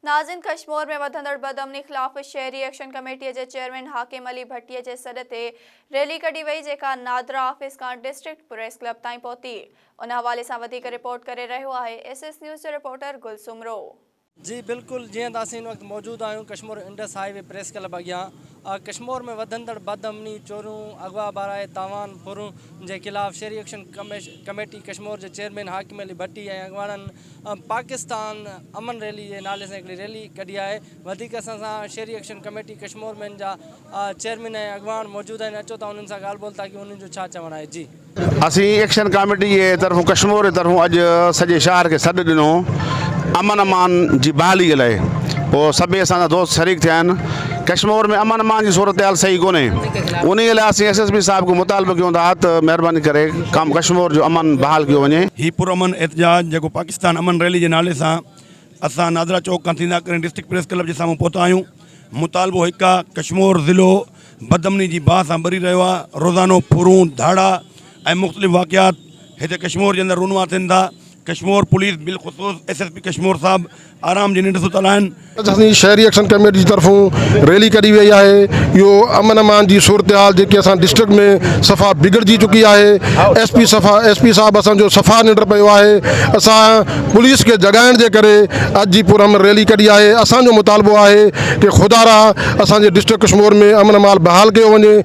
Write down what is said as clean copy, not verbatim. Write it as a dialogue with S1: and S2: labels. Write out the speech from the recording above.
S1: ناظرين ڪشمور ۾ وڌندڙ بدامني خلاف شهري ايڪشن ڪميٽي جي چيئرمين حاڪم علي ڀٽي جي سڏ تي ريلي ڪڍي وئي جيڪا نادرا آفيس کان ڊسٽرڪٽ پريس ڪلب تائين پهتي ان حوالي سان وڌيڪ رپورٽ ڪري رهيو آهي ايس ايس نيوز جو رپورٽر گل سومرو.
S2: جي بلڪل جيئن ته اسين هن وقت موجود آهيون Kashmore Indus highway press club اڳيان ڪشمور ۾ وڌندڙ بدامني چوريون اغوا برائي تاوان ڦرون جي خلاف شهري ايڪشن ڪميٽي ڪشمور جي چيئرمين حاڪم علي ڀٽي ۽ اڳواڻن پاڪستان امن ريلي جي نالي سان هڪڙي ريلي ڪڍي آهي وڌيڪ اسان سان شهري ايڪشن ڪميٽي ڪشمور مين جا چيئرمين ۽ اڳواڻ موجود آهن اچو ته انهن سان ڳالهه ٻولهه ٿا ڪيون انهن جو ڇا چوڻ آهي جي.
S3: اسين ايڪشن ڪاميٽي جي طرفون ڪشمور جي طرفون اڄ سڄي شهر کي سڏ ڏنو امن امان جي بحالي جي لاء پوء سڀئي اسان جا دوست شريڪ ٿيا آهن ڪشمور ۾ امن امان جي صورتحال صحيح ڪونهي انهي لاء اسين ايس ايس پي صاحب کي مطالبو ڪيون ٿا ته مهرباني ڪري ڪشمور جو امن بحال ڪيو وڃي.
S4: هي پرامن احتجاج جيڪو پاڪستان امن ريلي جي نالي سان اسان نادرا چوڪ کان ٿيندا ڪري ڊسٽرڪٽ پريس ڪلب جي سامهون پهتا آهيون مطالبو هڪ آ ڪشمور ضلعو بدامني جي باهه سان ٻري رهيو آ روزانو ڦرون ڌاڙا ۽ مختلف واقعات هتي ڪشمور جي اندر رونما ٿين ٿا ڪشمور پوليس بالخصوص ايس ايس پي ڪشمور صاحب آرام جي ننڊ ستل آهن.
S5: اڄ اسان شهري ايڪشن ڪميٽي جي طرفون ريلي ڪڍي وئي آهي اهو امن امان جي صورتحال جيڪي اسان ڊسٽرڪٽ ۾ صفا بگڙجي چڪي آهي ايس پي صفا ايس پي صاحب اسان جو صفا ننڊ پيو آهي اسان پوليس کي جڳائڻ جي ڪري اڄ جي پر امن ريلي ڪڍي آهي اسان جو مطالبو آهي ڪي خدارا اسان جي ڊسٽرڪٽ ڪشمور ۾ امن امان بحال ڪيو وڃي.